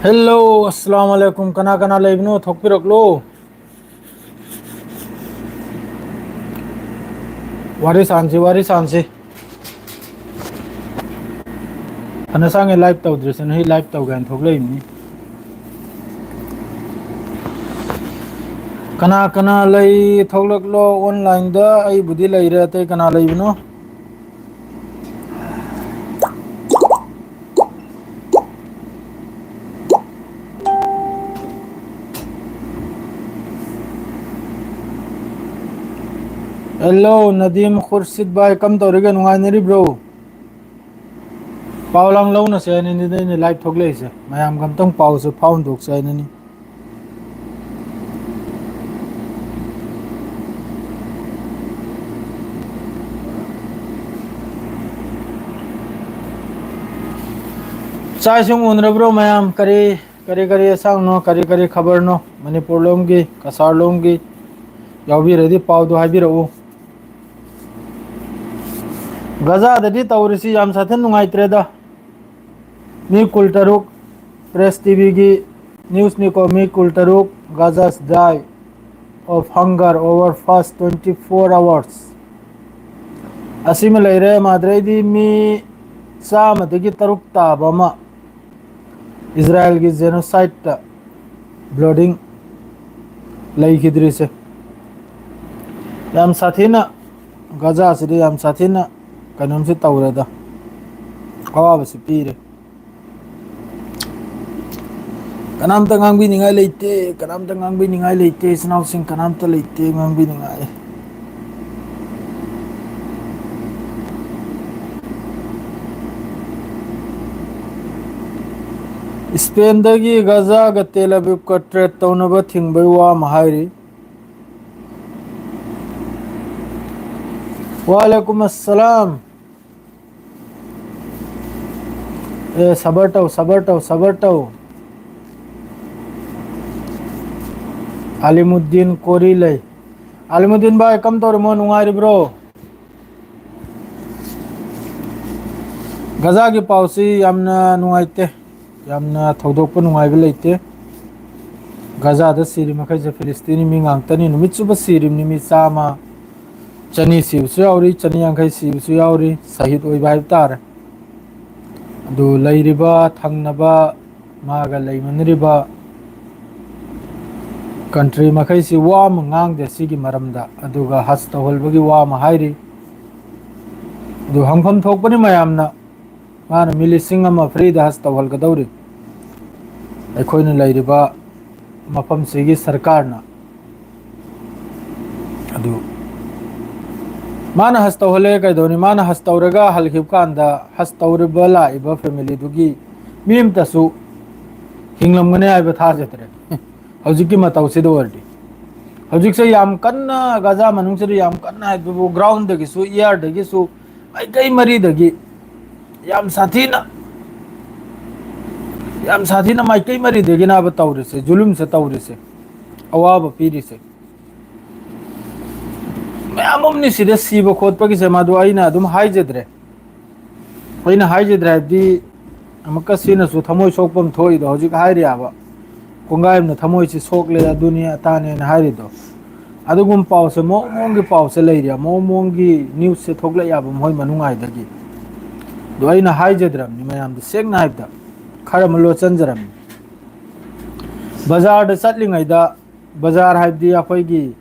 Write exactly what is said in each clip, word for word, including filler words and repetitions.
Hello, ꯑꯁꯂꯥꯃꯨ ꯑꯂꯥꯏꯀꯨꯝ꯫ ꯀꯅꯥ ꯀꯅꯥ ꯂꯩꯕꯅꯣ? ꯊꯣꯛꯄꯤꯔꯛꯂꯣ꯫ ꯋꯥꯔꯤ ꯁꯥꯟꯁꯤ, ꯋꯥꯔꯤ ꯁꯥꯟꯁꯤ꯫ ꯐꯅ ꯁꯥꯡꯉꯦ live ꯇꯧꯗ꯭ꯔꯤꯁꯦ, ꯅꯍꯤ live ꯇꯧꯒꯦ ꯍꯥꯏꯅ ꯊꯣꯛꯂꯛꯏꯕꯅꯤ꯫ ꯀꯅꯥ ꯀꯅꯥ ꯂꯩ? ꯊꯣꯛꯂꯛꯂꯣ online ꯗ꯫ ꯑꯩꯕꯨꯗꯤ ꯂꯩꯔꯦ, ꯑꯇꯩ ꯀꯅꯥ ꯂꯩꯕꯅꯣ? Hello, ꯅꯗꯤꯝ ꯈꯨꯔꯁꯤꯠ ꯚꯥꯏ, ꯀꯝ ꯇꯧꯔꯤꯒꯦ? ꯅꯨꯡꯉꯥꯏꯅꯔꯤꯕ꯭ꯔꯣ? ꯄꯥꯎ ꯂꯥꯡ ꯂꯧꯅꯁꯦ ꯍꯥꯏꯅꯅꯤꯗ ꯑꯩꯅ live ꯊꯣꯛꯂꯛꯏꯁꯦ, ꯃꯌꯥꯝꯒ ꯑꯝꯇꯪ ꯄꯥꯎꯁꯦ ꯐꯥꯎꯍꯟꯗꯣꯛꯁꯦ ꯍꯥꯏꯅꯅꯤ꯫ ꯆꯥꯛ ꯏꯁꯤꯡ ꯎꯅꯔꯕ꯭ꯔꯣ ꯃꯌꯥꯝ? ꯀꯔꯤ ꯀꯔꯤ ꯀꯔꯤ ꯑꯦꯟꯁꯥꯡꯅꯣ, ꯀꯔꯤ ꯀꯔꯤ ꯈꯕꯔꯅꯣ ꯃꯅꯤꯄꯨꯔ ꯂꯣꯝꯒꯤ, ꯀꯁꯥꯔ ꯂꯣꯝꯒꯤ? ꯌꯥꯎꯕꯤꯔꯗꯤ ꯄꯥꯎꯗꯨ ꯍꯥꯏꯕꯤꯔꯛꯎ꯫ ꯒꯖꯥꯗꯗꯤ ꯇꯧꯔꯤꯁꯤ ꯌꯥꯝ ꯁꯥꯊꯤꯅ ꯅꯨꯡꯉꯥꯏꯇ꯭ꯔꯦꯗ꯫ ꯃꯤ ꯀꯨꯟꯇꯔꯨꯛ, Press ꯇꯤ ꯚꯤꯒꯤ news ꯅꯤꯀꯣ, ꯃꯤ ꯀꯨꯟꯇꯔꯨꯛ, Gaza's die of hunger over first twenty four hours꯫ ꯑꯁꯤꯃ ꯂꯩꯔꯦ꯫ ꯃꯥꯗ꯭ꯔꯩꯗꯤ ꯃꯤ ꯆꯥꯝꯃꯗꯒꯤ ꯇꯔꯨꯛ ꯇꯥꯕ ꯑꯃ ꯏꯖꯔꯥꯏꯜꯒꯤ genocide ꯇ blooding ꯂꯩꯈꯤꯗ꯭ꯔꯤꯁꯦ꯫ ꯌꯥꯝ ꯁꯥꯊꯤꯅ, ꯒꯖꯥꯁꯤꯗꯤ ꯌꯥꯝ ꯁꯥꯊꯤꯅ ꯀꯩꯅꯣꯝꯁꯤ ꯇꯧꯔꯦꯗ, ꯑꯋꯥꯕꯁꯤ ꯄꯤꯔꯦ꯫ ꯀꯅꯥꯝꯇ ꯉꯥꯡꯕꯤꯅꯤꯡꯉꯥꯏ ꯂꯩꯇꯦ, ꯀꯅꯥꯝꯇ ꯉꯥꯡꯕꯤꯅꯤꯡꯉꯥꯏ ꯂꯩꯇꯦ, ꯏꯆꯤꯟ ꯏꯅꯥꯎꯁꯤꯡ ꯀꯅꯥꯝꯇ ꯂꯩꯇꯦ ꯉꯥꯡꯕꯤꯅꯤꯡꯉꯥꯏ꯫ ꯏꯁꯄꯦꯟꯗꯒꯤ ꯒꯖꯥꯒ ꯇꯦꯜ ꯑꯕꯤꯕꯀ trade ꯇꯧꯅꯕ ꯊꯤꯡꯕꯩ ꯋꯥ ꯑꯃ ꯍꯥꯏꯔꯤ꯫ ꯋꯥꯂꯦꯀꯨꯝ ꯑꯁꯂꯥꯝ꯫ ꯑꯦ, ꯁꯕꯔ ꯇꯧ, ꯁꯕꯔ ꯇꯧ, ꯁꯕꯔ ꯇꯧ꯫ ꯑꯂꯤꯃꯨꯗꯤꯟ ꯀꯣꯔꯤ ꯂꯩ꯫ ꯑꯂꯤꯃꯨꯗꯤꯟ ꯚꯥꯏ, ꯀꯝ ꯇꯧꯔꯤꯃꯣ? ꯅꯨꯡꯉꯥꯏꯔꯤꯕ꯭ꯔꯣ? ꯒꯖꯥꯒꯤ ꯄꯥꯎꯁꯤ ꯌꯥꯝꯅ ꯅꯨꯡꯉꯥꯏꯇꯦ꯫ ꯌꯥꯝꯅ ꯊꯧꯗꯣꯛꯄ ꯅꯨꯡꯉꯥꯏꯕ ꯂꯩꯇꯦ꯫ ꯒꯖꯥꯗ ꯁꯤꯔꯤ ꯃꯈꯩꯁꯦ ꯐꯤꯂꯤꯁꯇꯤꯅꯤ ꯃꯤ ꯉꯥꯛꯇꯅꯤ꯫ ꯅꯨꯃꯤꯠ ꯆꯨꯞꯄ ꯁꯤꯔꯤꯕꯅꯤ ꯃꯤ ꯆꯥꯝꯃ, ꯆꯅꯤ ꯁꯤꯕꯁꯨ ꯌꯥꯎꯔꯤ, ꯆꯅꯤꯌꯥꯡꯈꯩ ꯁꯤꯕꯁꯨ ꯌꯥꯎꯔꯤ, ꯁꯍꯤꯗ ꯑꯣꯏꯕ ꯍꯥꯏꯕ ꯇꯥꯔꯦ꯫ ꯑꯗꯨ ꯂꯩꯔꯤꯕ ꯊꯪꯅꯕ ꯃꯥꯒ ꯂꯩꯃꯤꯟꯅꯔꯤꯕ ꯀꯟꯇ꯭ꯔꯤ ꯃꯈꯩꯁꯤ ꯋꯥ ꯑꯃ ꯉꯥꯡꯗꯦ ꯁꯤꯒꯤ ꯃꯔꯝꯗ, ꯑꯗꯨꯒ ꯍꯖ ꯇꯧꯍꯜꯕꯒꯤ ꯋꯥ ꯑꯃ ꯍꯥꯏꯔꯤ꯫ ꯑꯗꯨ ꯍꯪꯐꯝ ꯊꯣꯛꯄꯅꯤ ꯃꯌꯥꯝꯅ, ꯃꯥꯅ ꯃꯤ ꯂꯤꯁꯤꯡ ꯑꯃ ꯐ꯭ꯔꯤꯗ ꯍꯖ ꯇꯧꯍꯜꯒꯗꯧꯔꯤ꯫ ꯑꯩꯈꯣꯏꯅ ꯂꯩꯔꯤꯕ ꯃꯐꯝꯁꯤꯒꯤ ꯁꯔꯀꯥꯔꯅ ꯑꯗꯨ ꯃꯥꯅ ꯍꯖ ꯇꯧꯍꯜꯂꯦ ꯀꯩꯗꯧꯅꯤ? ꯃꯥꯅ ꯍꯖ ꯇꯧꯔꯒ ꯍꯜꯈꯤꯕ ꯀꯥꯟꯗ ꯍꯖ ꯇꯧꯔꯤꯕ ꯂꯥꯛꯏꯕ ꯐꯦꯃꯤꯂꯤꯗꯨꯒꯤ ꯃꯤ ꯑꯃꯇꯁꯨ ꯍꯤꯡꯂꯝꯒꯅꯤ ꯍꯥꯏꯕ ꯊꯥꯖꯗ꯭ꯔꯦ꯫ ꯍꯧꯖꯤꯛꯀꯤ ꯃꯇꯧꯁꯤꯗ ꯑꯣꯏꯔꯗꯤ, ꯍꯧꯖꯤꯛꯁꯦ ꯌꯥꯝ ꯀꯟꯅ ꯒꯥꯖꯥ ꯃꯅꯨꯡꯁꯤꯗ ꯌꯥꯝ ꯀꯟꯅ ꯍꯥꯏꯕꯕꯨ ꯒ꯭ꯔꯥꯎꯟꯗꯒꯤꯁꯨ, ꯏꯌꯥꯔꯗꯒꯤꯁꯨ, ꯃꯥꯏꯀꯩ ꯃꯔꯤꯗꯒꯤ ꯌꯥꯝ ꯁꯥꯊꯤꯅ, ꯌꯥꯝ ꯁꯥꯊꯤꯅ ꯃꯥꯏꯀꯩ ꯃꯔꯤꯗꯒꯤꯅꯦꯕ ꯇꯧꯔꯤꯁꯦ, ꯖꯨꯂꯨꯝꯁꯦ ꯇꯧꯔꯤꯁꯦ, ꯑꯋꯥꯕ ꯄꯤꯔꯤꯁꯦ꯫ ꯃꯌꯥꯝ ꯑꯃꯅꯤ ꯁꯤꯗ ꯁꯤꯕ ꯈꯣꯠꯄꯒꯤꯁꯦ, ꯃꯗꯨ ꯑꯩꯅ ꯑꯗꯨꯝ ꯍꯥꯏꯖꯗ꯭ꯔꯦ꯫ ꯑꯩꯅ ꯍꯥꯏꯖꯗ꯭ꯔꯦ ꯍꯥꯏꯕꯗꯤ, ꯑꯃꯨꯛꯀ ꯁꯤꯅꯁꯨ ꯊꯃꯣꯏ ꯁꯣꯛꯄ ꯑꯃ ꯊꯣꯛꯏꯗꯣ ꯍꯧꯖꯤꯛ ꯍꯥꯏꯔꯤꯑꯕ꯫ ꯀꯣꯡꯒꯥꯏ ꯑꯃꯅ ꯊꯃꯣꯏꯁꯤ ꯁꯣꯛꯂꯦ, ꯑꯗꯨꯅꯤ ꯑꯇꯥꯅꯦꯅ ꯍꯥꯏꯔꯤꯗꯣ꯫ ꯑꯗꯨꯒꯨꯝꯕ ꯄꯥꯎꯁꯦ, ꯃꯑꯣꯡ ꯃꯑꯣꯡꯒꯤ ꯄꯥꯎꯁꯦ ꯂꯩꯔꯤ, ꯃꯑꯣꯡ ꯃꯑꯣꯡꯒꯤ ꯅ꯭ꯌꯨꯁꯁꯦ ꯊꯣꯛꯂꯛꯑꯦꯕ ꯃꯣꯏ ꯃꯅꯨꯡꯉꯥꯏꯗꯒꯤ꯫ ꯑꯗꯣ ꯑꯩꯅ ꯍꯥꯏꯖꯗ꯭ꯔꯕꯅꯤ ꯃꯌꯥꯝꯗ, ꯁꯦꯡꯅ ꯍꯥꯏꯕꯗ, ꯈꯔ ꯑꯃ ꯂꯣꯠꯁꯤꯟꯖꯔꯝꯅꯤ꯫ ꯕꯖꯥꯔꯗ ꯆꯠꯂꯤꯉꯩꯗ, ꯕꯖꯥꯔ ꯍꯥꯏꯕꯗꯤ ꯑꯩꯈꯣꯏꯒꯤ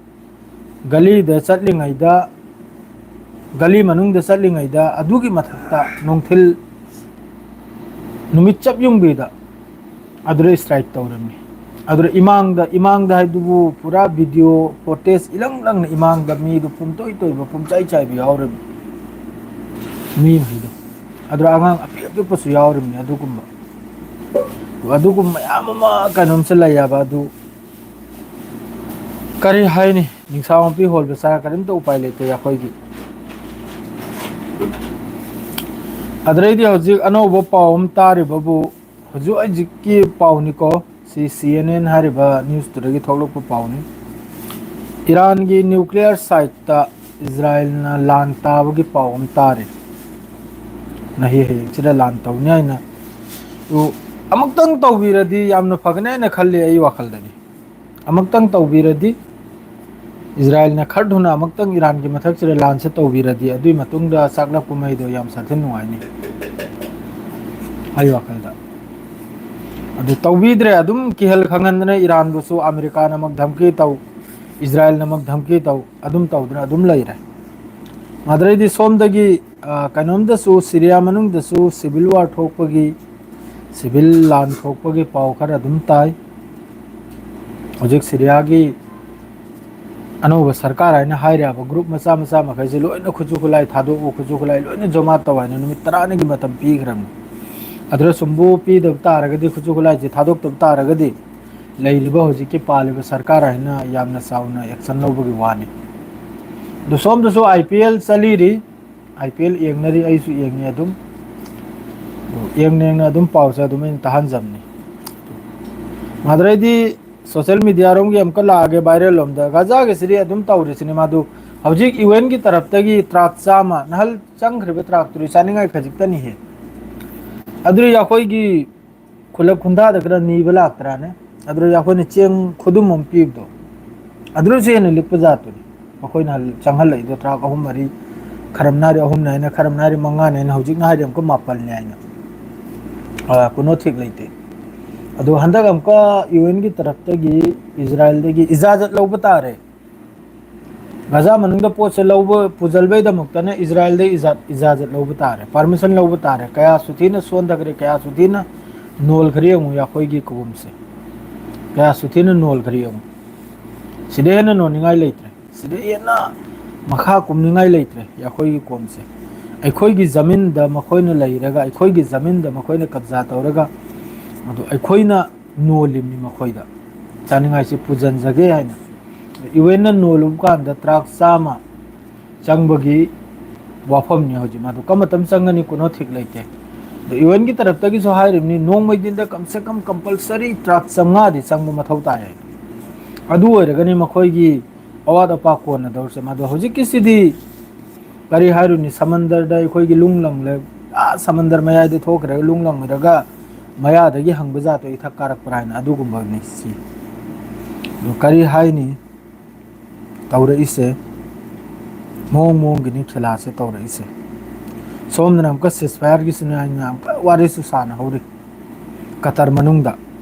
ꯒꯂꯤꯗ ꯆꯠꯂꯤꯉꯩꯗ, ꯒꯂꯤ ꯃꯅꯨꯡꯗ ꯆꯠꯂꯤꯉꯩꯗ, ꯑꯗꯨꯒꯤ ꯃꯊꯛꯇ ꯅꯨꯡꯊꯤꯜ ꯅꯨꯃꯤꯠ ꯆꯞ ꯌꯨꯡꯕꯤꯗ ꯑꯗꯨꯗ ꯏꯁꯇ꯭ꯔꯥꯏꯛ ꯇꯧꯔꯝꯃꯤ꯫ ꯑꯗꯨꯗ ꯏꯃꯥꯡꯗ, ꯏꯃꯥꯡꯗ ꯍꯥꯏꯗꯨꯕꯨ ꯄꯨꯔꯥ ꯚꯤꯗꯤꯑꯣ ꯐꯣꯇꯦꯖ ꯏꯂꯪ ꯂꯪꯅ ꯏꯃꯥꯡꯗ ꯃꯤꯗꯨ ꯄꯨꯝꯇꯣꯏ ꯇꯣꯏꯕ, ꯄꯨꯝꯆꯥꯏ ꯆꯥꯏꯕ ꯌꯥꯎꯔꯝꯃꯤ꯫ ꯃꯤ ꯃꯈꯩꯗꯣ꯫ ꯑꯗꯨꯗ ꯑꯉꯥꯡ ꯑꯄꯤꯛ ꯑꯄꯤꯛꯄꯁꯨ ꯌꯥꯎꯔꯤꯕꯅꯤ ꯑꯗꯨꯒꯨꯝꯕ꯫ ꯑꯗꯨꯒꯨꯝꯕ ꯃꯌꯥꯝ ꯑꯃ ꯀꯩꯅꯣꯝꯁꯦ ꯂꯩ ꯍꯥꯏꯕ ꯑꯗꯨ꯫ ꯀꯔꯤ ꯍꯥꯏꯅꯤ? ꯅꯤꯡꯁꯥ ꯃꯄꯤ ꯍꯣꯜꯕ ꯆꯥꯔ ꯀꯔꯤꯝꯇ ꯎꯄꯥꯏ ꯂꯩꯇꯦ ꯑꯩꯈꯣꯏꯒꯤ꯫ ꯑꯗꯨꯗꯩꯗꯤ ꯍꯧꯖꯤꯛ ꯑꯅꯧꯕ ꯄꯥꯎ ꯑꯃ ꯇꯥꯔꯤꯕꯕꯨ, ꯍꯧꯖꯤꯛ ꯍꯧꯖꯤꯛꯀꯤ ꯄꯥꯎꯅꯤꯀꯣ, ꯁꯤ ꯁꯤ ꯑꯦꯟ ꯑꯦꯟ ꯍꯥꯏꯔꯤꯕ ꯅ꯭ꯌꯨꯁꯇꯨꯗꯒꯤ ꯊꯣꯛꯂꯛꯄ ꯄꯥꯎꯅꯤ꯫ ꯏꯔꯥꯟꯒꯤ ꯅ꯭ꯌꯨꯀ꯭ꯂꯤꯌꯔ ꯁꯥꯏꯠꯇ ꯏꯖꯔꯥꯌꯦꯜꯅ ꯂꯥꯟ ꯇꯥꯕꯒꯤ ꯄꯥꯎ ꯑꯃ ꯇꯥꯔꯦ꯫ ꯅꯍꯤ ꯍꯌꯦꯡꯁꯤꯗ ꯂꯥꯟ ꯇꯧꯅꯤ ꯍꯥꯏꯅ꯫ ꯑꯗꯨ ꯑꯃꯨꯛꯇꯪ ꯇꯧꯕꯤꯔꯗꯤ ꯌꯥꯝꯅ ꯐꯒꯅꯦꯅ ꯈꯜꯂꯤ ꯑꯩ ꯋꯥꯈꯜꯗꯗꯤ꯫ ꯑꯃꯨꯛꯇꯪ ꯇꯧꯕꯤꯔꯗꯤ, ꯏꯖꯔꯥꯌꯦꯜꯅ ꯈꯔ ꯊꯨꯅ ꯑꯃꯨꯛꯇꯪ ꯏꯔꯥꯟꯒꯤ ꯃꯊꯛꯁꯤꯗ ꯂꯥꯟꯁꯦ ꯇꯧꯕꯤꯔꯗꯤ, ꯑꯗꯨꯏ ꯃꯇꯨꯡꯗ ꯆꯥꯛꯂꯛ ꯀꯨꯝꯍꯩꯗꯣ ꯌꯥꯝ ꯁꯥꯊꯤꯅ ꯅꯨꯡꯉꯥꯏꯅꯤ ꯑꯩ ꯋꯥꯈꯜꯗ꯫ ꯑꯗꯨ ꯇꯧꯕꯤꯗ꯭ꯔꯦ, ꯑꯗꯨꯝ ꯀꯤꯍꯜ ꯈꯪꯍꯟꯗꯅ ꯏꯔꯥꯟꯕꯨꯁꯨ ꯑꯃꯦꯔꯤꯀꯥꯅꯃꯛ ꯙꯝꯀꯤ ꯇꯧ, ꯏꯖꯔꯥꯌꯦꯜꯅꯃꯛ ꯙꯝꯀꯤ ꯇꯧ, ꯑꯗꯨꯝ ꯇꯧꯗꯅ ꯑꯗꯨꯝ ꯂꯩꯔꯦ꯫ ꯃꯗꯨꯗꯩꯗꯤ ꯁꯣꯝꯗꯒꯤ, ꯑ, ꯀꯩꯅꯣꯝꯗꯁꯨ, ꯁꯤꯔꯤꯌꯥ ꯃꯅꯨꯡꯗꯁꯨ civil war ꯊꯣꯛꯄꯒꯤ, civil ꯂꯥꯟ ꯊꯣꯛꯄꯒꯤ ꯄꯥꯎ ꯈꯔ ꯑꯗꯨꯝ ꯇꯥꯏ꯫ ꯍꯧꯖꯤꯛ ꯁꯤꯔꯤꯌꯥꯒꯤ ꯑꯅꯧꯕ ꯁꯔꯀꯥꯔ ꯍꯥꯏꯅ ꯍꯥꯏꯔꯤꯕ group ꯃꯆꯥ ꯃꯆꯥ ꯃꯈꯩꯁꯦ ꯂꯣꯏꯅ ꯈꯨꯠꯁꯨ ꯈꯨꯠꯂꯥꯏ ꯊꯥꯗꯣꯛꯎ, ꯈꯨꯠꯁꯨ ꯈꯨꯠꯂꯥꯏ ꯂꯣꯏꯅ ꯖꯃꯥ ꯇꯧ ꯍꯥꯏꯅ ꯅꯨꯃꯤꯠ ꯇꯔꯥꯅꯤꯒꯤ ꯃꯇꯝ ꯄꯤꯈ꯭ꯔꯕꯅꯤ꯫ ꯑꯗꯨꯗ ꯁꯨꯝꯕꯨ ꯄꯤꯗꯕ ꯇꯥꯔꯒꯗꯤ, ꯈꯨꯠꯁꯨ ꯈꯨꯠꯂꯥꯏꯁꯦ ꯊꯥꯗꯣꯛꯇꯕ ꯇꯥꯔꯒꯗꯤ, ꯂꯩꯔꯤꯕ ꯍꯧꯖꯤꯛꯀꯤ ꯄꯥꯜꯂꯤꯕ ꯁꯔꯀꯥꯔ ꯍꯥꯏꯅ ꯌꯥꯝꯅ ꯆꯥꯎꯅ action ꯂꯧꯕꯒꯤ ꯋꯥꯅꯤ꯫ ꯑꯗꯨ ꯁꯣꯝꯗꯁꯨ I P L ꯆꯠꯂꯤꯔꯤ, I P L ꯌꯦꯡꯅꯔꯤ, ꯑꯩꯁꯨ ꯌꯦꯡꯉꯤ ꯑꯗꯨꯝ꯫ ꯑꯗꯨ ꯌꯦꯡꯅ ꯌꯦꯡꯅ ꯑꯗꯨꯝ ꯄꯥꯎꯁꯦ ꯑꯗꯨꯝ ꯑꯩꯅ ꯇꯥꯍꯟꯖꯕꯅꯤ꯫ ꯃꯗꯨꯗꯩꯗꯤ social media ꯔꯣꯝꯒꯤ ꯑꯃꯨꯛꯀ ꯂꯥꯛꯑꯒꯦ, viral ꯂꯣꯝꯗ꯫ ꯒꯥꯖꯥꯒꯤꯁꯤꯗꯤ ꯑꯗꯨꯝ ꯇꯧꯔꯤꯁꯤꯅꯤ ꯃꯥꯗꯨ꯫ ꯍꯧꯖꯤꯛ U N ꯒꯤ ꯇꯔꯞꯇꯒꯤ truck ꯆꯥꯝꯃ, ꯅꯍꯥꯜ ꯆꯪꯈ꯭ꯔꯤꯕ truck ꯇꯨꯗꯤ ꯆꯥꯅꯤꯡꯉꯥꯏ ꯈꯖꯤꯛꯇꯅꯤꯍꯦ꯫ ꯑꯗꯨꯗꯤ ꯑꯩꯈꯣꯏꯒꯤ ꯈꯨꯜꯂꯛ ꯈꯨꯟꯗꯥꯗ ꯈꯔ ꯅꯤꯕ ꯂꯥꯛꯇ꯭ꯔꯥꯅꯦ? ꯑꯗꯨꯗ ꯑꯩꯈꯣꯏꯅ ꯆꯦꯡ ꯈꯨꯗꯨꯝ ꯑꯃ ꯄꯤꯕꯗꯣ, ꯑꯗꯨꯗꯁꯨ ꯍꯦꯟꯅ ꯂꯤꯛꯄ ꯖꯥꯠꯇꯨꯅꯤ꯫ ꯃꯈꯣꯏꯅ ꯍꯜ-, ꯆꯪꯍꯜꯂꯛꯏꯗꯣ truck ꯑꯍꯨꯝ ꯃꯔꯤ, ꯈꯔꯝꯅ ꯍꯥꯏꯔꯤ ꯑꯍꯨꯝꯅꯦ ꯍꯥꯏꯅ, ꯈꯔꯝꯅ ꯍꯥꯏꯔꯤ ꯃꯉꯥꯅꯦ ꯍꯥꯏꯅ, ꯍꯧꯖꯤꯛꯅ ꯍꯥꯏꯔꯤ ꯑꯃꯨꯛꯀ ꯃꯥꯄꯜꯅꯦ ꯍꯥꯏꯅ꯫ ꯑ, ꯀꯨꯅꯣ ꯊꯤꯛ ꯂꯩꯇꯦ꯫ ꯑꯗꯣ ꯍꯟꯗꯛ ꯑꯃꯨꯛꯀ U N ꯒꯤ ꯇꯔꯞꯇꯒꯤ ꯏꯖꯔꯥꯌꯦꯜꯗꯒꯤ ꯏꯖꯥꯖꯠ ꯂꯧꯕ ꯇꯥꯔꯦ꯫ ꯒꯥꯖꯥ ꯃꯅꯨꯡꯗ ꯄꯣꯠꯁꯦ ꯂꯧꯕ, ꯄꯨꯁꯤꯟꯕꯩꯗꯃꯛꯇꯅ ꯏꯖꯔꯥꯌꯦꯜꯗ ꯏꯖꯥ-, ꯏꯖꯥꯖꯠ ꯂꯧꯕ ꯇꯥꯔꯦ, permission ꯂꯧꯕ ꯇꯥꯔꯦ꯫ ꯀꯌꯥꯁꯨ ꯊꯤꯅ ꯁꯣꯟꯊꯈ꯭ꯔꯦ, ꯀꯌꯥꯁꯨ ꯊꯤꯅ ꯅꯣꯜꯈ꯭ꯔꯦ ꯌꯦꯡꯉꯨ ꯑꯩꯈꯣꯏꯒꯤ ꯀꯧꯝꯁꯦ, ꯀꯌꯥꯁꯨ ꯊꯤꯅ ꯅꯣꯜꯈ꯭ꯔꯦ ꯌꯦꯡꯉꯨ꯫ ꯁꯤꯗ ꯍꯦꯟꯅ ꯅꯣꯟꯅꯤꯡꯉꯥꯏ ꯂꯩꯇ꯭ꯔꯦ, ꯁꯤꯗ ꯍꯦꯟꯅ ꯃꯈꯥ ꯀꯨꯝꯅꯤꯡꯉꯥꯏ ꯂꯩꯇ꯭ꯔꯦ ꯑꯩꯈꯣꯏꯒꯤ ꯀꯧꯝꯁꯦ꯫ ꯑꯩꯈꯣꯏꯒꯤ ꯖꯃꯤꯟꯗ ꯃꯈꯣꯏꯅ ꯂꯩꯔꯒ, ꯑꯩꯈꯣꯏꯒꯤ ꯖꯃꯤꯟꯗ ꯃꯈꯣꯏꯅ ꯀꯕꯖꯥ ꯇꯧꯔꯒ, ꯑꯗꯨ ꯑꯩꯈꯣꯏꯅ ꯅꯣꯜꯂꯤꯕꯅꯤ ꯃꯈꯣꯏꯗ꯫ ꯆꯥꯅꯤꯡꯉꯥꯏꯁꯤ ꯄꯨꯁꯤꯟꯖꯒꯦ ꯍꯥꯏꯅ U N ꯅ ꯅꯣꯜꯂꯨꯕ ꯀꯥꯟꯗ truck ꯆꯥꯝꯃ ꯆꯪꯕꯒꯤ ꯋꯥꯐꯝꯅꯤ꯫ ꯍꯧꯖꯤꯛ ꯃꯗꯨ ꯀꯔꯝꯕ ꯃꯇꯝ ꯆꯪꯒꯅꯤ ꯀꯣꯟꯅ ꯊꯤꯛ ꯂꯩꯇꯦ꯫ ꯑꯗꯣ U N ꯒꯤ ꯇꯔꯞꯇꯒꯤꯁꯨ ꯍꯥꯏꯔꯤꯕꯅꯤ, ꯅꯣꯡꯃꯩ ꯗꯤꯟꯗ ꯀꯝ ꯁꯦ ꯀꯝ compulsory truck ꯆꯥꯝꯃꯉꯥꯗꯤ ꯆꯪꯕ ꯃꯊꯧ ꯇꯥꯏ ꯍꯥꯏ꯫ ꯑꯗꯨ ꯑꯣꯏꯔꯒꯅꯤ ꯃꯈꯣꯏꯒꯤ ꯑꯋꯥꯠ ꯑꯄꯥ ꯀꯣꯟꯅꯗꯧꯔꯤꯁꯦ꯫ ꯃꯗꯣ ꯍꯧꯖꯤꯛꯀꯤꯁꯤꯗꯤ ꯀꯔꯤ ꯍꯥꯏꯔꯨꯅꯤ, ꯁꯃꯟꯗꯔꯗ ꯑꯩꯈꯣꯏꯒꯤ ꯂꯨꯡ ꯂꯪꯂꯦ, ꯑꯥ ꯁꯃꯟꯗꯔ ꯃꯌꯥꯏꯗ ꯊꯣꯛꯈ꯭ꯔꯒ ꯂꯨꯡ ꯂꯪꯂꯒ ꯃꯌꯥꯗꯒꯤ ꯍꯪꯕ ꯖꯥꯠꯇꯣ ꯏꯊꯛ ꯀꯥꯔꯛꯄ꯭ꯔꯥ ꯍꯥꯏꯅ, ꯑꯗꯨꯒꯨꯝꯕꯅꯤ ꯁꯤ꯫ ꯑꯗꯨ ꯀꯔꯤ ꯍꯥꯏꯅꯤ ꯇꯧꯔꯛꯏꯁꯦ? ꯃꯑꯣꯡ ꯃꯑꯣꯡꯒꯤꯅꯤ ꯈꯦꯂꯥꯁꯦ ꯇꯧꯔꯛꯏꯁꯦ꯫ ꯁꯣꯝꯗꯅ ꯑꯃꯨꯛꯀ ceasefire ꯒꯤꯁꯤꯅ ꯑꯩꯅ ꯑꯃꯨꯛꯀ ꯋꯥꯔꯤꯁꯨ ꯁꯥꯟꯅꯍꯧꯔꯤ꯫ ꯀꯇꯔ ꯃꯅꯨꯡꯗ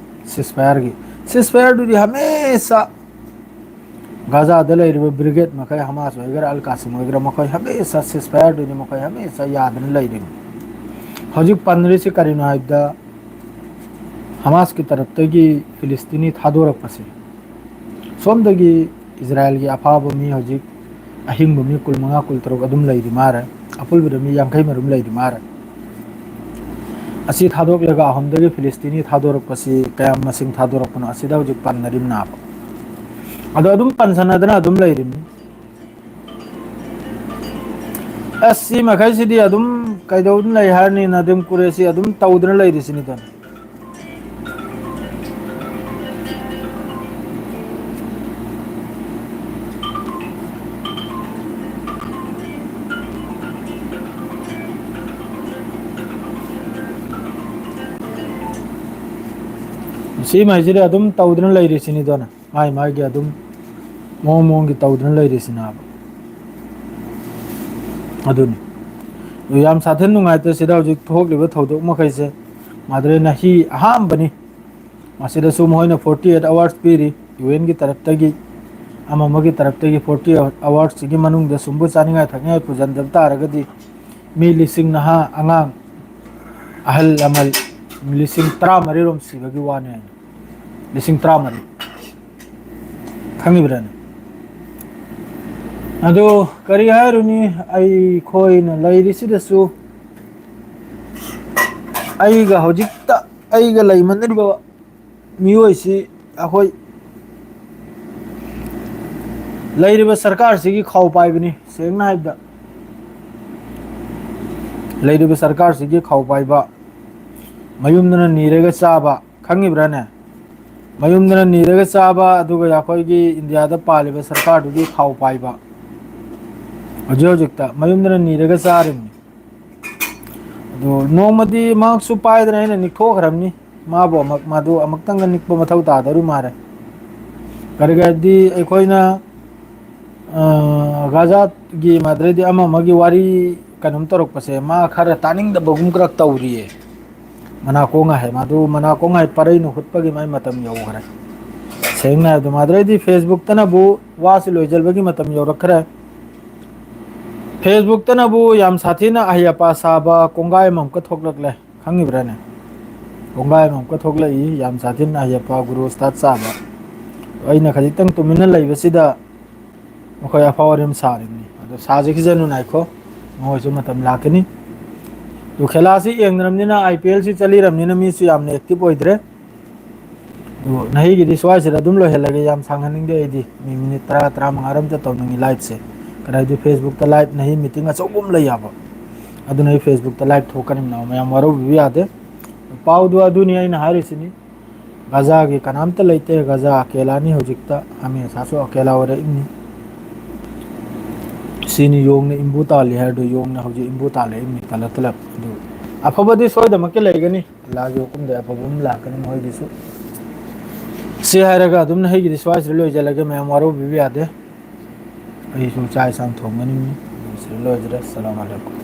ceasefire ꯒꯤ, ceasefire ꯗꯨꯗꯤ ꯍꯃꯦꯁꯥ ꯒꯥꯖꯥꯗ ꯂꯩꯔꯤꯕ ꯕ꯭ꯔꯤꯒꯦꯗ ꯃꯈꯩ, ꯍꯃꯥꯁ ꯑꯣꯏꯒꯦꯔꯥ, ꯑꯜ ꯀꯥꯁꯤꯝ ꯑꯣꯏꯒꯦꯔꯥ, ꯃꯈꯣꯏ ꯍꯃꯦꯁꯥ ceasefire ꯗꯨꯅꯤ, ꯃꯈꯣꯏ ꯍꯃꯦꯁꯥ ꯌꯥꯗꯅ ꯂꯩꯔꯤꯅꯤ꯫ ꯍꯧꯖꯤꯛ ꯄꯟꯅꯔꯤꯁꯤ ꯀꯔꯤꯅꯣ ꯍꯥꯏꯕꯗ, ꯍꯃꯥꯁꯀꯤ ꯇꯔꯞꯇꯒꯤ ꯐꯤꯂꯤꯁꯇꯤꯅꯤ ꯊꯥꯗꯣꯔꯛꯄꯁꯦ, ꯁꯣꯝꯗꯒꯤ ꯏꯖꯔꯥꯌꯦꯜꯒꯤ ꯑꯐꯥꯕ ꯃꯤ ꯍꯧꯖꯤꯛ ꯑꯍꯤꯡꯕ ꯃꯤ ꯀꯨꯟꯃꯉꯥ, ꯀꯨꯟꯇꯔꯨꯛ ꯑꯗꯨꯝ ꯂꯩꯔꯤ ꯃꯥꯔꯦ, ꯑꯄꯨꯟꯕꯗ ꯃꯤ ꯌꯥꯡꯈꯩ ꯃꯔꯨꯝ ꯂꯩꯔꯤ ꯃꯥꯔꯦ꯫ ꯑꯁꯤ ꯊꯥꯗꯣꯛꯂꯒ ꯑꯍꯨꯝꯗꯒꯤ ꯐꯤꯂꯤꯁꯇꯤꯅꯤ ꯊꯥꯗꯣꯔꯛꯄꯁꯤ ꯀꯌꯥꯝ ꯃꯁꯤꯡ ꯊꯥꯗꯣꯔꯛꯄꯅꯣ, ꯑꯁꯤꯗ ꯍꯧꯖꯤꯛ ꯄꯟꯅꯔꯤꯕꯅꯥꯕ꯫ ꯑꯗꯣ ꯑꯗꯨꯝ ꯄꯟꯁꯟꯅꯗꯅ ꯑꯗꯨꯝ ꯂꯩꯔꯤꯕꯅꯤ꯫ ꯑꯁ, ꯁꯤ ꯃꯈꯩꯁꯤꯗꯤ ꯑꯗꯨꯝ ꯀꯩꯗꯧꯗꯨꯅ ꯂꯩ ꯍꯥꯏꯔꯅꯤ, ꯅꯗꯤꯝ ꯀꯨꯔꯦꯁꯤ ꯑꯗꯨꯝ ꯇꯧꯗꯨꯅ ꯂꯩꯔꯤꯁꯤꯅꯤꯗꯅ꯫ ꯁꯤꯃꯥꯏꯁꯤꯗꯤ ꯑꯗꯨꯝ ꯇꯧꯗꯨꯅ ꯂꯩꯔꯤꯁꯤꯅꯤꯗꯅ, ꯃꯥꯏ ꯃꯥꯏꯒꯤ ꯑꯗꯨꯝ ꯃꯑꯣꯡ ꯃꯑꯣꯡꯒꯤ ꯇꯧꯗꯨꯅ ꯂꯩꯔꯤꯁꯤꯅꯦꯕ꯫ ꯑꯗꯨꯅꯤ꯫ ꯑꯗꯨ ꯌꯥꯝ ꯁꯥꯊꯤꯅ ꯅꯨꯡꯉꯥꯏꯇꯦ ꯁꯤꯗ ꯍꯧꯖꯤꯛ ꯊꯣꯛꯂꯤꯕ ꯊꯧꯗꯣꯛ ꯃꯈꯩꯁꯦ꯫ ꯃꯥꯗ꯭ꯔꯦ ꯅꯍꯤ ꯑꯍꯥꯟꯕꯅꯤ꯫ ꯃꯁꯤꯗꯁꯨ ꯃꯈꯣꯏꯅ forty eight hours ꯄꯤꯔꯤ, ꯌꯨ ꯑꯦꯟꯒꯤ ꯇꯔꯞꯇꯒꯤ, ꯑꯃ ꯑꯃꯒꯤ ꯇꯔꯞꯇꯒꯤ forty hours ꯁꯤꯒꯤ ꯃꯅꯨꯡꯗ ꯁꯨꯝꯕ ꯆꯥꯅꯤꯡꯉꯥꯏ ꯊꯛꯅꯤꯡꯉꯥꯏ ꯄꯨꯁꯤꯟꯗꯕ ꯇꯥꯔꯒꯗꯤ ꯃꯤ ꯂꯤꯁꯤꯡ, ꯅꯍꯥ, ꯑꯉꯥꯡ, ꯑꯍꯜ ꯂꯃꯟ ꯂꯤꯁꯤꯡ ꯇꯔꯥꯃꯔꯤ ꯔꯣꯝ ꯁꯤꯕꯒꯤ ꯋꯥꯅꯤ ꯍꯥꯏꯅ꯫ ꯂꯤꯁꯤꯡ ꯇꯔꯥꯃꯔꯤ꯫ ꯈꯪꯉꯤꯕ꯭ꯔꯥꯅꯦ? ꯑꯗꯨ ꯀꯔꯤ ꯍꯥꯏꯔꯨꯅꯤ, ꯑꯩꯈꯣꯏꯅ ꯂꯩꯔꯤꯁꯤꯗꯁꯨ ꯑꯩꯒ ꯍꯧꯖꯤꯛꯇ ꯑꯩꯒ ꯂꯩꯃꯤꯟꯅꯔꯤꯕ ꯃꯤꯑꯣꯏꯁꯤ ꯑꯩꯈꯣꯏ ꯂꯩꯔꯤꯕ ꯁꯔꯀꯥꯔꯁꯤꯒꯤ ꯈꯥꯎ ꯄꯥꯏꯕꯅꯤ꯫ ꯁꯦꯡꯅ ꯍꯥꯏꯕꯗ, ꯂꯩꯔꯤꯕ ꯁꯔꯀꯥꯔꯁꯤꯒꯤ ꯈꯥꯎ ꯄꯥꯏꯕ, ꯃꯌꯨꯝꯗꯅ ꯅꯤꯔꯒ ꯆꯥꯕ, ꯈꯪꯉꯤꯕ꯭ꯔꯥꯅꯦ? ꯃꯌꯨꯝꯗꯅ ꯅꯤꯔꯒ ꯆꯥꯕ, ꯑꯗꯨꯒ ꯑꯩꯈꯣꯏꯒꯤ ꯏꯟꯗꯤꯌꯥꯗ ꯄꯥꯜꯂꯤꯕ ꯁꯔꯀꯥꯔꯗꯨꯒꯤ ꯈꯥꯎ ꯄꯥꯏꯕ꯫ ꯍꯧꯖꯤꯛ ꯍꯧꯖꯤꯛꯇ ꯃꯌꯨꯝꯗꯅ ꯅꯤꯔꯒ ꯆꯥꯔꯤꯕꯅꯤ꯫ ꯑꯗꯨ ꯅꯣꯡꯃꯗꯤ ꯃꯍꯥꯛꯁꯨ ꯄꯥꯏꯗꯅ ꯑꯩꯅ ꯅꯤꯛꯊꯣꯛꯈ꯭ꯔꯕꯅꯤ꯫ ꯃꯥꯕꯨ ꯑꯃꯨꯛ, ꯃꯗꯨ ꯑꯃꯨꯛꯇꯪꯒ ꯅꯤꯛꯄ ꯃꯊꯧ ꯇꯥꯗꯧꯔꯤ ꯃꯥꯜꯂꯦ꯫ ꯀꯔꯤꯒꯤꯔꯗꯤ ꯑꯩꯈꯣꯏꯅ, ꯑ, ꯒꯥꯖꯥꯒꯤ ꯃꯗꯨꯗꯩꯗꯤ ꯑꯃ ꯑꯃꯒꯤ ꯋꯥꯔꯤ ꯀꯩꯅꯣꯝ ꯇꯧꯔꯛꯄꯁꯦ ꯃꯥ ꯈꯔ ꯇꯥꯅꯤꯡꯗꯕꯒꯨꯝ ꯈꯔ ꯇꯧꯔꯤꯌꯦ꯫ ꯃꯅꯥꯀꯣꯡ ꯍꯥꯏ, ꯃꯗꯨ ꯃꯅꯥꯀꯣꯡ ꯍꯥꯏ ꯄꯔꯩꯅ ꯍꯨꯠꯄꯒꯤ ꯃꯥꯏ ꯃꯇꯝ ꯌꯧꯈ꯭ꯔꯦ꯫ ꯁꯦꯡꯅ ꯍꯥꯏꯕꯗ ꯃꯗꯨꯗꯩꯗꯤ Facebookꯇꯅꯕꯨ ꯋꯥꯁꯤ ꯂꯣꯏꯁꯤꯟꯕꯒꯤ ꯃꯇꯝ ꯌꯧꯔꯛꯈ꯭ꯔꯦ꯫ Facebookꯇꯅꯕꯨ ꯌꯥꯝ ꯁꯥꯊꯤꯅ ꯑꯍꯩ ꯑꯄꯥ ꯁꯥꯕ ꯀꯣꯡꯒꯥꯏ ꯑꯃꯃꯨꯛꯀ ꯊꯣꯛꯂꯛꯂꯦ꯫ ꯈꯪꯉꯤꯕ꯭ꯔꯥꯅꯦ? ꯀꯣꯡꯒꯥꯏ ꯑꯃꯃꯨꯛꯀ ꯊꯣꯛꯂꯛꯏ, ꯌꯥꯝ ꯁꯥꯊꯤꯅ ꯑꯍꯩ ꯑꯄꯥ ꯒꯨꯔꯨ ꯎꯁꯇꯥꯗ ꯁꯥꯕ꯫ ꯑꯩꯅ ꯈꯖꯤꯛꯇꯪ ꯇꯨꯃꯤꯟꯅ ꯂꯩꯕꯁꯤꯗ ꯃꯈꯣꯏ ꯑꯐꯥꯎ ꯑꯔꯤꯝ ꯁꯥꯔꯤꯕꯅꯤ꯫ ꯑꯗꯣ ꯁꯥꯖꯈꯤꯁꯅꯨ, ꯉꯥꯏꯈꯣ, ꯃꯈꯣꯏꯁꯨ ꯃꯇꯝ ꯂꯥꯛꯀꯅꯤ꯫ ꯑꯗꯨ ꯈꯦꯂꯥꯁꯤ ꯌꯦꯡꯅꯔꯕꯅꯤꯅ, IPLꯁꯤ ꯆꯠꯂꯤꯔꯕꯅꯤꯅ ꯃꯤꯁꯨ ꯌꯥꯝꯅ active ꯑꯣꯏꯗ꯭ꯔꯦ꯫ ꯑꯗꯨ ꯅꯍꯩꯒꯤꯗꯤ ꯁ꯭ꯋꯥꯏꯁꯤꯗ ꯑꯗꯨꯝ ꯂꯣꯏꯍꯜꯂꯒꯦ, ꯌꯥꯝ ꯁꯥꯡꯍꯟꯅꯤꯡꯗꯦ ꯑꯩꯗꯤ꯫ ꯃꯤ ꯃꯤꯅꯤꯠ ꯇꯔꯥ, ꯇꯔꯥꯃꯉꯥꯔ ꯑꯝꯇ ꯇꯧꯅꯤꯡꯉꯤ liveꯁꯦ꯫ ꯀꯔꯤ ꯍꯥꯏꯗꯤ Facebookꯇ live ꯅꯍꯩ meeting ꯑꯆꯧꯕ ꯑꯃ ꯂꯩ ꯌꯥꯕ꯫ ꯑꯗꯨꯅ ꯑꯩ Facebookꯇ live ꯊꯣꯛꯀꯅꯤ, ꯃꯌꯥꯝ ꯋꯥꯔꯧꯕꯤꯕ ꯌꯥꯗꯦ꯫ ꯄꯥꯎꯗꯨ ꯑꯗꯨꯅꯤ ꯑꯩꯅ ꯍꯥꯏꯔꯤꯁꯤꯅꯤ꯫ ꯒꯥꯖꯥꯒꯤ ꯀꯅꯥꯝꯇ ꯂꯩꯇꯦ, ꯒꯥꯖꯥ ꯑꯀꯦꯂꯥꯅꯤ ꯍꯧꯖꯤꯛꯇ, ꯍꯃꯦꯁꯥꯁꯨ ꯑꯀꯦꯂꯥ ꯑꯣꯏꯔꯛꯏꯅꯤ꯫ ꯁꯤꯅꯤ ꯌꯣꯡꯅ ꯏꯝꯕꯨ ꯇꯥꯜꯂꯤ ꯍꯥꯏꯔꯗꯨ, ꯌꯣꯡꯅ ꯍꯧꯖꯤꯛ ꯏꯝꯕꯨ ꯇꯥꯜꯂꯛꯏꯅꯤ ꯇꯂꯞ ꯇꯂꯞ꯫ ꯑꯗꯨ ꯑꯐꯕꯗꯤ ꯁꯣꯏꯗꯅꯃꯛꯀꯤ ꯂꯩꯒꯅꯤ, ꯑꯜꯂꯥꯒꯤ ꯍꯨꯀꯨꯝꯗ ꯑꯐꯕ ꯑꯃ ꯂꯥꯛꯀꯅꯤ ꯃꯈꯣꯏꯒꯤꯁꯨ꯫ ꯁꯤ ꯍꯥꯏꯔꯒ ꯑꯗꯨꯝ ꯅꯍꯩꯒꯤꯗꯤ ꯁ꯭ꯋꯥꯏꯁꯤꯗ ꯂꯣꯏꯁꯤꯜꯂꯒꯦ, ꯃꯌꯥꯝ ꯋꯥꯔꯧꯕꯤꯕ ꯌꯥꯗꯦ꯫ ꯑꯩꯁꯨ ꯆꯥꯛ ꯏꯟꯁꯥꯡ ꯊꯣꯡꯒꯅꯤ, ꯁꯤꯗ ꯂꯣꯏꯁꯤꯜꯂꯦ꯫ ꯑꯁꯂꯥꯃꯨ ꯑꯂꯥꯏꯀꯨꯝ꯫